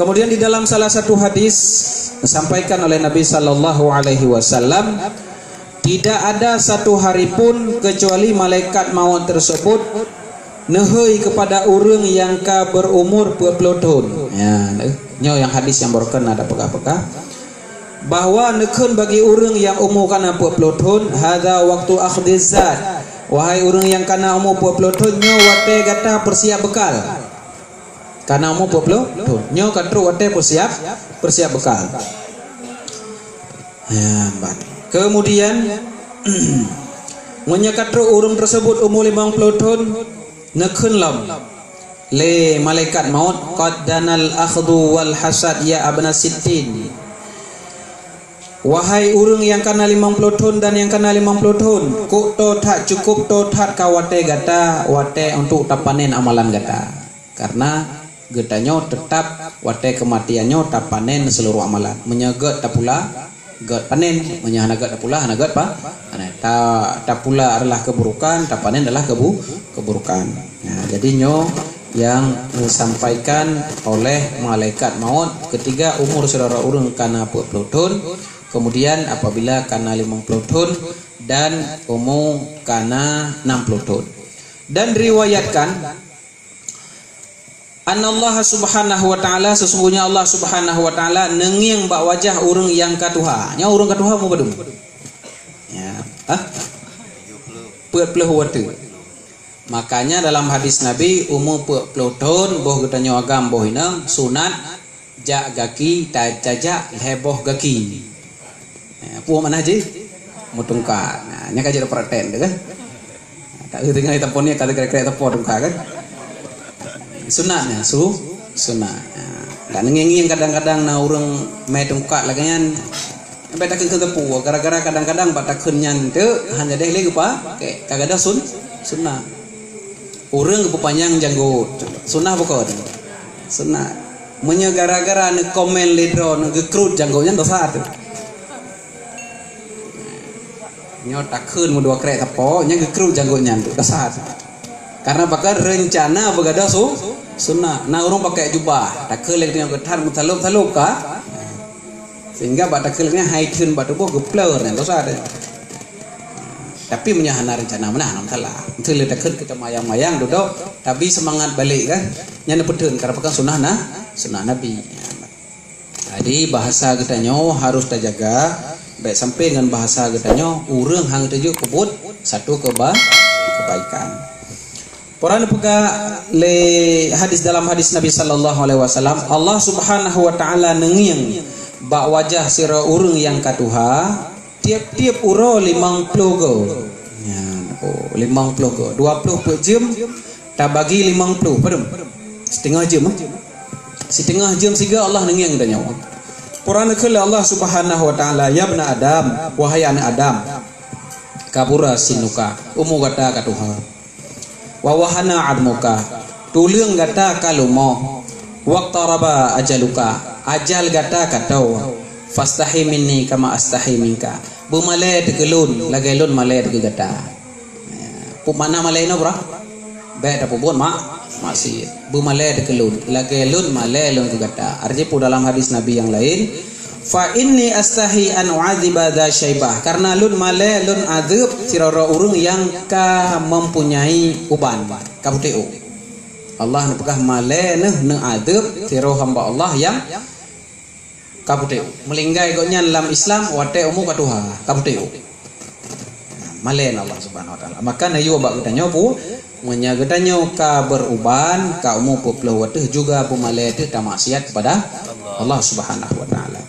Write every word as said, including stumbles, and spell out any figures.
Kemudian di dalam salah satu hadis disampaikan oleh Nabi sallallahu alaihi wasallam, tidak ada satu hari pun kecuali malaikat maut tersebut neuhôi kepada ureuëng nyang ka berumur peuet ploh thon. Ya, nyoe nyang hadis nyang baroekon na tapeugah-peugah bahwa neukheun bagi ureuëng nyang umu kana peuet ploh thon, "Hadza waktu akhdhiz zad." Wahai ureuëng nyang kana umu peuet ploh thon, nyoe watée gata peusiap beukal. Kana umu peuet ploh thon. Nyoe ka trok watée peusiap, peusiap beukal. Ya, ban. Kemudian, meunyoe ka trok ureuëng tersebut umu limong ploh thon, neukheun lom lé malaikat maut, "Qad danal akhdhu wal hasad ya abna sittin." Wahai ureuëng nyang kana limong ploh thon dan nyang kana limong ploh thon, kok toe that, cukup toe that ka watée gata, watée untuk tapanen amalan gata. Karena geutanyoe teutap watée keumatian nyoe tapanen seuluruh amalan. Meunyoe gét tapula, gét panen. Meunyoe hana gét tapula, hana gét pa-, hana. Ta-, tapula adalah keuburukan, tapanen adalah kebu-, keuburukan. Nah, jadi nyoe nyang disampaikan oleh malaikat maut ketika umur sidroe ureuëng kana peuet ploh thon, kemudian apabila kana limong ploh thon dan umu kana nam ploh thon. Dan diriwayatkan, "Annallaha subhanahu wa ta'ala," sesungguhnya Allah subhanahu wa ta'ala neungieng bak wajah ureuëng nyang ka tuha. Nyoe ureuëng ka tuha umu padum? Ya. Hah? Peuet ploh watée. Makanya dalam hadis Nabi, umu peuet ploh thon, boh geutanyoe agam boh inong, sunat jak gaki, ta-, tajak lhée boh gaki. Eh, peue makna jih? Meutungka. Nah, nyan ka jeuet praktek tu kan. Tak tinggai tapon ni, kata kira-kira tapon tungka kan. Sunat nyan, su-, sunat. Nah, dan ngieng-ngieng kadang-kadang na ureuëng mé tungka lagée nyan. Sampai takheun keu teupeu, gara-gara kadang-kadang bak takheun nyan tu hana deh lé geupa, ka gadôh sun-, sunat. Ureuëng geupeupanyang janggot, sunat bukon? Sunat. Meunyoe gara-gara neukomen lé droe neugeukrut janggot nyan, dosa tu. Nyoe takheun meudua krek teupok, nyan geukrut janggot nyan tu, dosa tu. Karena pakon reuncana beugadôh su-, sunat. Na ureuëng pakai jubah, takheun lé geutanyoe geuthat meutalop-talop ka. Sehingga bak takheun lé nyan hai theun bak tuboh geupleur nyan, dosa tu. Tapi meunyoe hana reuncana meunan, hana masalah. Enteuk lé takheun keu tamayang-mayang dudoe, tabi seumangat balek kan. Nyan neupeutheun, karena pakon sunah na, sunah Nabi. Jadi bahasa geutanyoe harus tajaga, bék sampai ngon bahasa geutanyoe ureuëng hana teuju peubuet satu keuba-, kebaikan. Peue neupeugah lé hadis, dalam hadis Nabi sallallahu alaihi wasallam, Allah Subhanahu wa taala neungieng bak wajah sidroe ureuëng nyang ka tuha, tiep-tiep uroe limong ploh goe. Nyan, oh, limong ploh goe. Dua ploh peuet jeuem tabagi limong ploh, padum? Siteungoh jeuem, eh? Siteungoh jeuem sigoe Allah neungieng geutanyoe. Peue neupeugah lé Allah Subhanahu wa taala, "Ya bna Adam, wahai aneuëk Adam, kabura sinnuka, umu gata ka tuha. Wa wahana admuka, tuleueng gata ka lumoh. Waqtaraba ajaluka, ajal gata ka toe. Fastahi minni kama astahi minka, beumalée dikeue lôn lagée lôn malée dikeue gata." Peue makna malée inoe, bro? Bék tapeubuet mak-, maksiat. Beumalée dikeue lôn lagée lôn malée lôn keu gata. Artinya peue dalam hadis Nabi nyang laén, "Fa inni astahi an u'adziba dza syaibah." Karena lôn malée lôn adeueb sidroe ureuëng nyang ka mempunyai uban, ka putéh ôk. Allah neupeugah malée neuh neuadeueb sidroe hamba Allah nyang ka putéh ôk. Meulinggai gobnyan lam Islam watée umu ka tuha, ka putéh ôk. Malée na Allah Subhanahu wa taala. Maka neuyue bak geutanyoe peue, meunyoe geutanyoe ka beruban, ka umu peuet ploh watée juga beumalée teuh tamaksiat kepada Allah Subhanahu wa taala.